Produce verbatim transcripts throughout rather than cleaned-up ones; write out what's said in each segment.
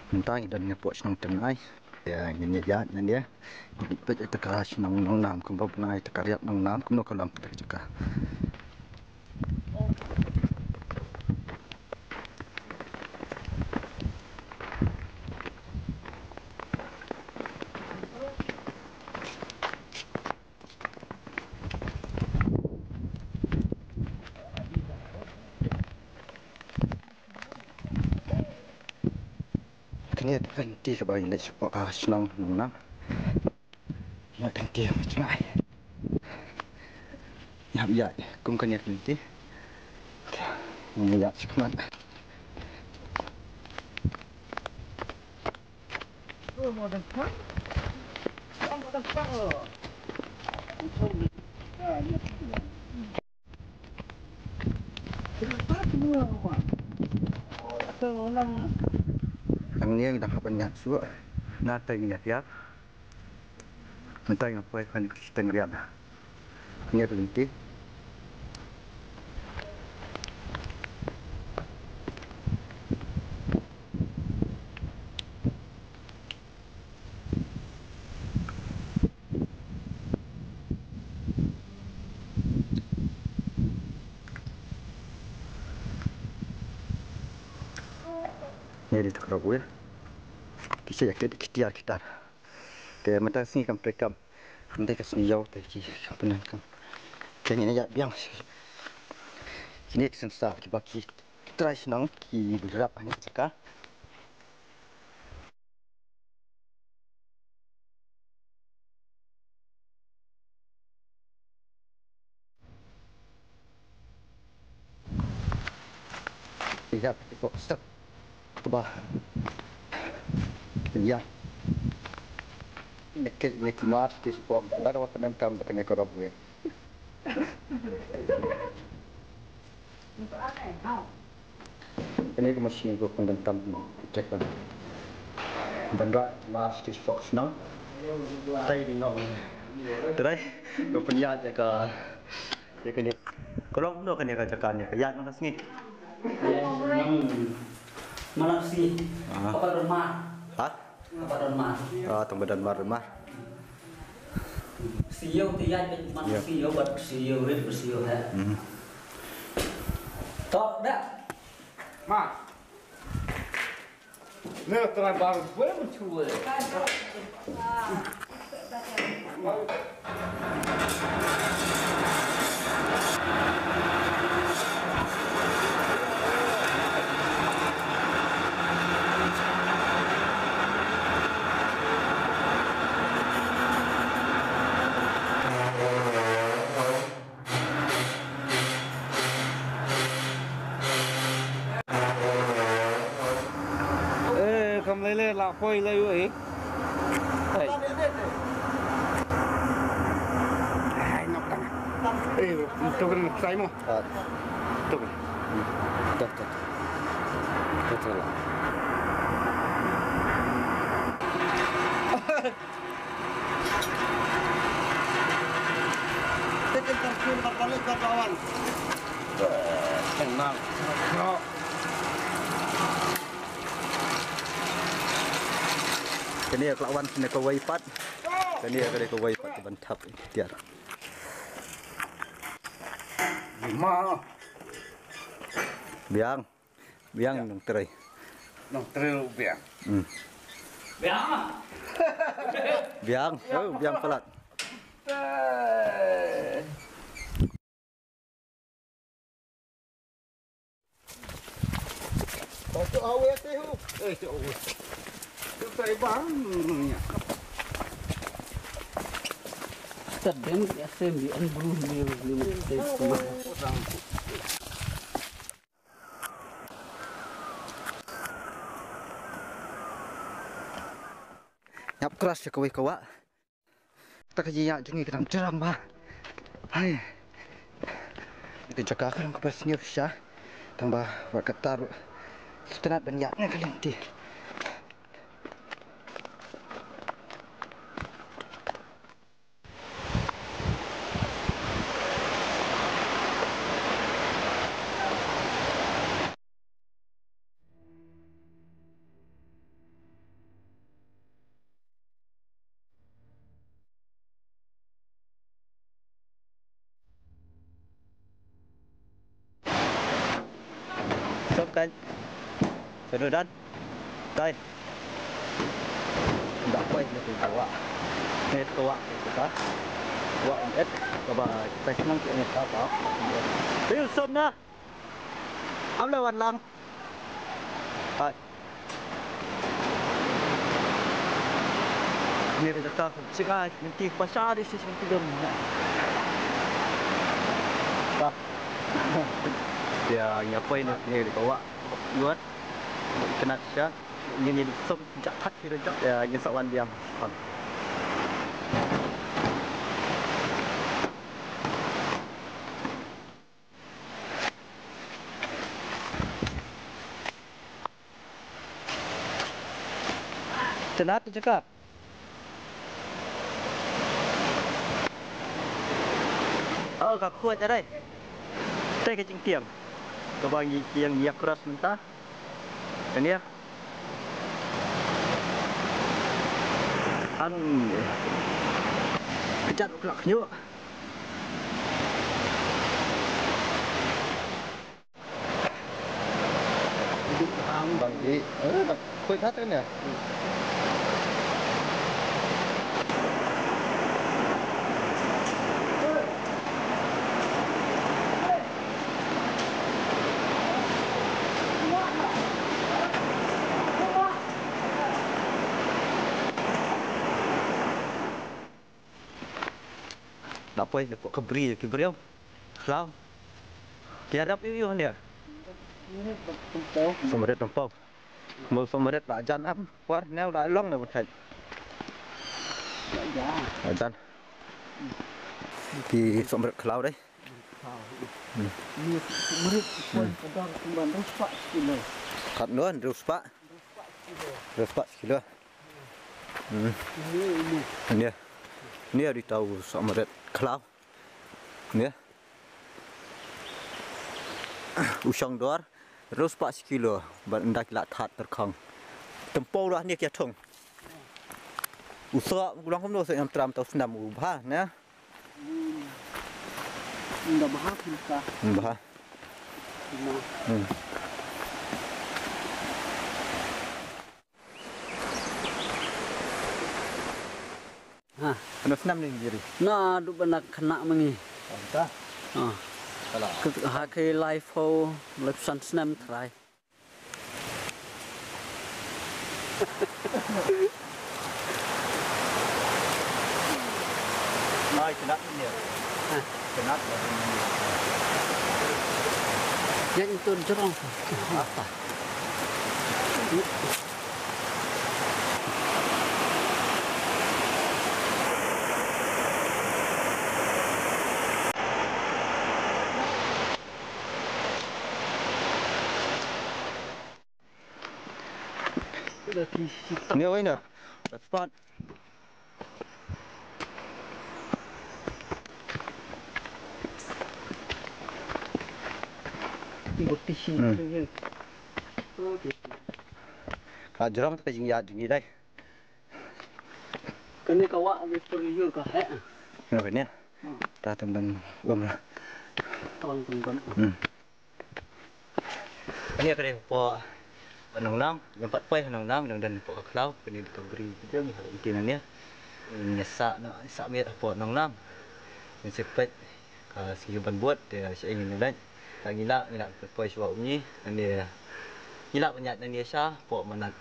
Mynta ngi don hapoh shnong Tynrai. Ïa, ngin ïa ïaid nangne. Peit ïa ka shnong Nongnam kumba bnai, ïa ka riat Nongnam kumno ka long ïa ka jaka. Kane ka lynti kaba ïaleit shapoh ka shnong Nongnam. Ïa ka lynti, ïa ka lynti. Ïa, ïa, kum kane ka lynti. Ïa, ïa, shakhmat. Hangne ngi dang hap ban ïaid shuh. Nangta ngin ïaid hiar. Mynta ngin poi ha kane ka shiteng riat. Hangne ka lynti. Ngi dei tang kawei. Ki sa ïa ki tiar ki tar. Te mynta ka sngi kam trei kam. Mynta ka sngi ïew te ki kam pyndonkam. Te ngin ïa biang. Kine ki sensar kiba ki trai shnong ki rap ha kane ka jaka. Ïa, ïa, stop. Kaba. Ïa. Nek, nek mas ti spom. Dar wa kenem tam kene korop gue. Kane ka machine ka pyndonkam check ban. Ban rah mask ti spok shnong. Tai di nong. Trai ka pynïaid ïa ka, ïa kane. Ka long kumno kane ka jaka ne ka ïaid man ka sngi. Malam sngi. Ah. Apa rumah? Ha? Apa rumah? Ah, tang ba don mar mar. Siew te ïaid bad man siew bad siew rit bad siew heh. Mhm. Tok dah. Ma. Ne trai baru gue mencuwe. Eh, kam lei lei la poi lei ui. Hei. Hai, nok tang. Eh, tu kan sai mo. Ah. Tu kan. Dah, dah. Dah, dah lah. Titik terjun Batu Leka, kawan. Tenang. Kane ka la wan kane kawei pat. Kane ka dei kawei pat kaban thap tiar. Ma. Biang. Biang nongtrei. Nongtrei biang. Hmm. Biang. Biang. Oh, biang palat. Eh. Kau tu awe teh hu. Eh, tu awe. Tu tai bang nya. Tadem ya sem di an bru ni ni ni. Ngiap kras ïa kawei ka wah. Ta ka jingïaid jong ngi ka dang jrang bha. Hai. Ka jaka ka dang kaba sniew shisha. Tang ba wat kata ruh sngewtynnat ban ïaid na ka lynti. Jop kan. Seduh dan. Dai. Dah poi ne tu kawa. Ne kawa kita. Kawa et kaba kita senang ke ne kawa. Ayo som na. Am la wan lang. Hai. Ni ka jaka ka chikai, nanti pasar di sisi nanti dong. Ba. Ya, nya poi ni ni di kawa. Yuat. Kena sya. Ni ni som jat tak kira jat. Ya, ni sawan diam. Tynat jaka. Oh, ka khuid dei. Te ka jingkieng. Kaba ngi kieng ïa cross mynta. Kan ïa. An. Kejat u klak nyuk. Bang di, eh, bang, khuid hat kan ïa. Da poi da poi ka bri ki briew. Khlaw. Ki ïarap ïu ïu hangne. Sumrit Nongpoh. Mo sumrit la jan am. Por neu la long ne bun thait. La jan. Ki sumrit khlaw dei. Ni sumrit poi ka dor kumba hynriew spah kilo. Kat no hynriew spah. Hynriew spah kilo. Hmm. Ni, ni. Ni. Ni adi tau sumrit khlaw. Ni. U shong dor, hynriew spah shi kilo, bad ynda ki la thad tyrkhong. Tympew lah ni ki ïa thung. U soh, u long kumno soh, ngam tram tau snam u bha, ne? Hmm. Ynda bha phin ka. Hmm, bha. Phin na. Hmm. Ha. Kano snam ni jiri? Na, du bana kena mangi. Anta. Ha. Kala. Ke-, ha ke life ho, life san snam trai. Mai, kena ni. Ha. Kena ni. Yang itu jerong. Apa? Ni wei na. Spot. Hmm. Ka jrong ka jingïaid jong ngi dei. Kane ka wah ka por lyiur ka heh. Kane kane. Hmm. Ta tang ban um la. Tang ban um. Hmm. Kane ka dei hapoh Nonglong, ngam pat poi ha Nonglong, nang don hapoh ka khlaw, kane dei ka bri ka jong ngi ha lynti nangne. Ngi sah noh, sah miet hapoh Nonglong. Ngi sah peit ka sngi ban bud, te sha ngi leit. Ngi lah, ngi lah poi shuwa u ngi, nangne. Ngi lah ban ïaid nangne sha hapoh Manat.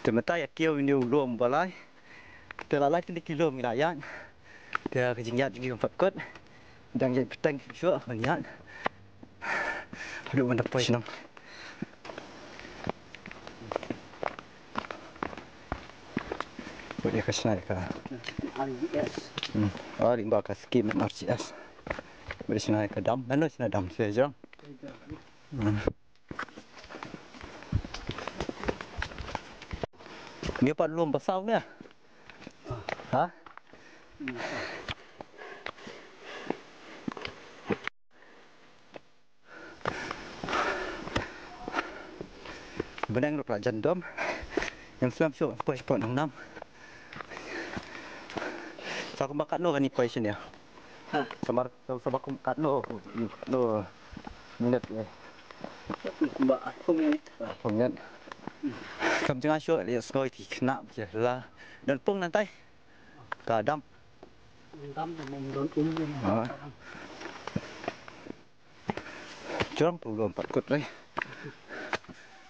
Te mynta ïa kiew ïa une u lum ba lai. Te la lai tylli ki lum ngi la ïaid. Te ka jingïaid jong ngi kam pat kut. Dang ïaid bteng shuh ban ïaid. Haduh ban da poi shnong. Bad ïa ka shna ïa ka R G S. Hmm. Oh, lyngba ka skim R G S. Bad ïa shna ïa ka dam. Nano shna dam sha jrong. Hmm. Ngi pat lum ba saw ne? Ha? Bneng ruh ka la jan dom. Ngam slem shuh poi shapoh Nongnam. Sa kumba katno kane poi shane? Ha? Sa mar, sa, sa ba kum katno? Katno minit eh? Kumba arphew minit. Arphew minit. Kam jngai shuh, ïa sngew ki khynnah ki la don pung nangtai. Ka dam. Dam, dam, dam, don um. Ha. Jrong tu lum pat kut re.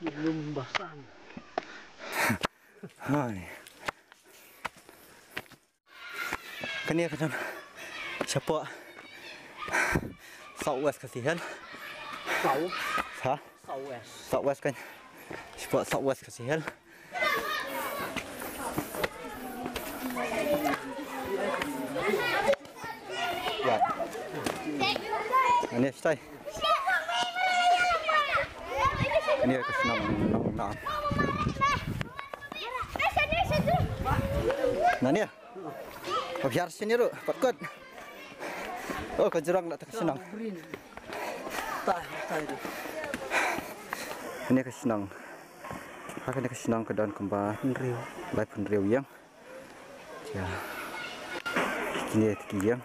Lum basang. Hai. Kane ka dang shapoh South West Khasi Hills. South. Ha? South West. South West kan. Shapoh South West Khasi Hills. Ïa. Ani stai. Ani ka shnong Nongnam. Nani? Ka hiar sini ru, pat kut. Oh, ka jrong la ta ka shnong. Ani ka shnong. Ha kane ka shnong ka don kumba hynriew, laiphew hynriew ïing. Ïa. Kine ki ïing.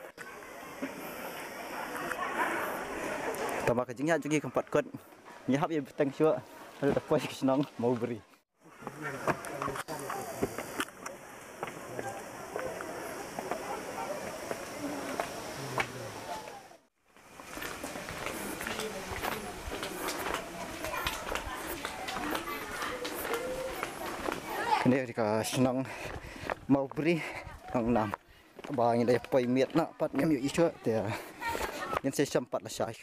Tangba ka jingïaid jong ngi kam pat kut. Ngi hap ïa bteng shuh. Haduh da poi ka shnong Mawbri. Kane ka shnong Mawbri, Nongnam. Ba ngi da poi miet na pat ngam ïohi shuh te. Ngin sa shem pat lashai.